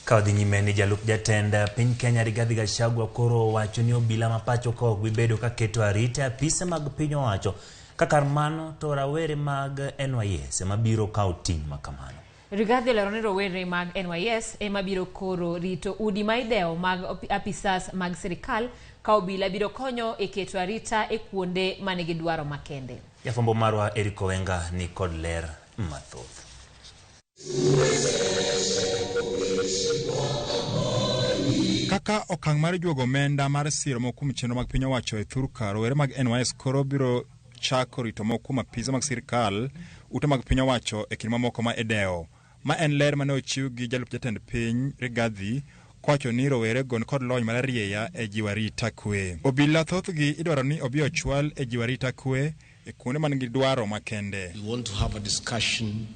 Ka wadhi nyime ni jalup jatend piny Kenya Rigathi Gachagua koro owacho ni obila ma pacho ka ok bi bedo ka keto arita e apise mag piny owacho ka kar mano to rawere mag NYS ema biro kawo ting' ma kamano. Rigathi olero ni rowere mag NYS ema biro koro rito udi ma idewo mag apisas mag sirikal ka obila biro konyo e keto arita e kuonde manigi dwaro makende. Jafwambo marwa Eric Owenga ni kod ler mathoth. Kaka okang' mar juogo omenda mar siro moko kuom chenro mag piny owacho e thurka, rowere mag NYS koro biro chako rito moko kuom apise mag sirkal, ute mag piny owacho e kind mamoko ma idewo. Ma en ler mane ochiw gi jalup jatend piny Rigathi kowacho ni rowerego nikod lony mar arieya e jiwo arita kwe. Obila thothgi idwaro ni obi ochwal e jiwo arita kwe e kuonde man gi dwaro makende. We want to have a discussion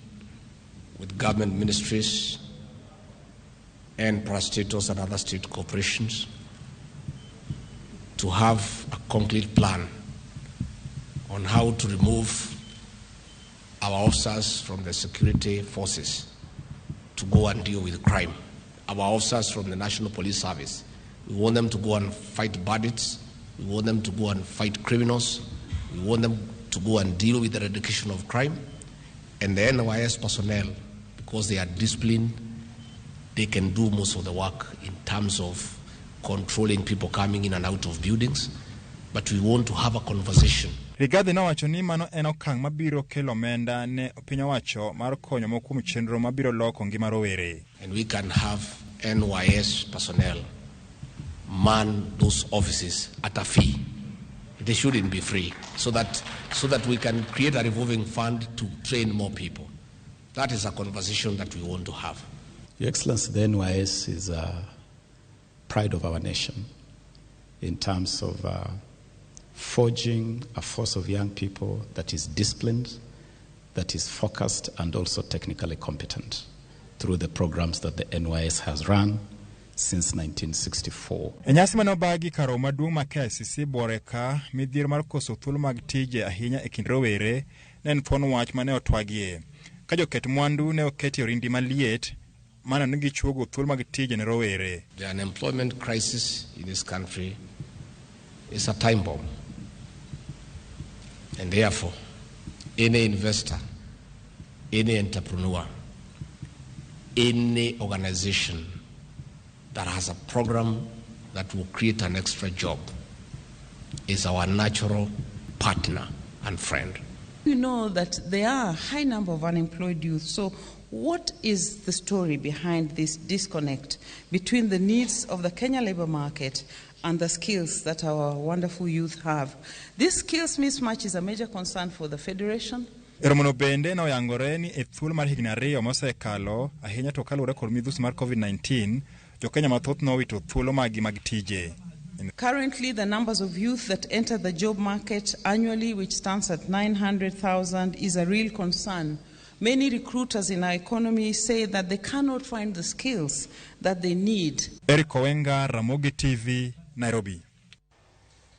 with government ministries and parastatals and other state corporations to have a concrete plan on how to remove our officers from the security forces to go and deal with crime. Our officers from the National Police Service, we want them to go and fight bandits. We want them to go and fight criminals. We want them to go and deal with the eradication of crime. And the NYS personnel, because they are disciplined, they can do most of the work in terms of controlling people coming in and out of buildings. But we want to have a conversation. Rigathi nowacho ni mano en okang' mabiro kelo omenda ne piny owacho mar konyo moko kuom chenro mabiro loko ngima rowere. And we can have NYS personnel man those offices at a fee. They shouldn't be free, so that we can create a revolving fund to train more people. That is a conversation that we want to have. Your Excellency, the NYS is a pride of our nation in terms of forging a force of young people that is disciplined, that is focused, and also technically competent through the programs that the NYS has run since 1964. E nyasi mane obagi kar romo maduong' ma KICC buore ka midhiero mar koso thuolo mag tije ahinya e kind rowere ne en thuon wach mane otwagie. Ka joket mwandu ne oketi e orindi maliet mano ni gichuogo thuolo mag tije ne rowere. The unemployment crisis in this country is a time bomb. And therefore, any investor, any entrepreneur, any organization that has a program that will create an extra job is our natural partner and friend. We know that there are a high number of unemployed youth. So what is the story behind this disconnect between the needs of the Kenya labor market and the skills that our wonderful youth have? This skills mismatch is a major concern for the Federation. E romono bende ne oyangore ni e thuolo mar higni 2 mosekalo, ahinya to kaluwore kod midhusi mar COVID-19, jo-Kenya mathoth nowito thuolo maggi mag tije. Currently, the numbers of youth that enter the job market annually, which stands at 900,000, is a real concern. Many recruiters in our economy say that they cannot find the skills that they need. Eric Owenga, Ramogi TV, Nairobi.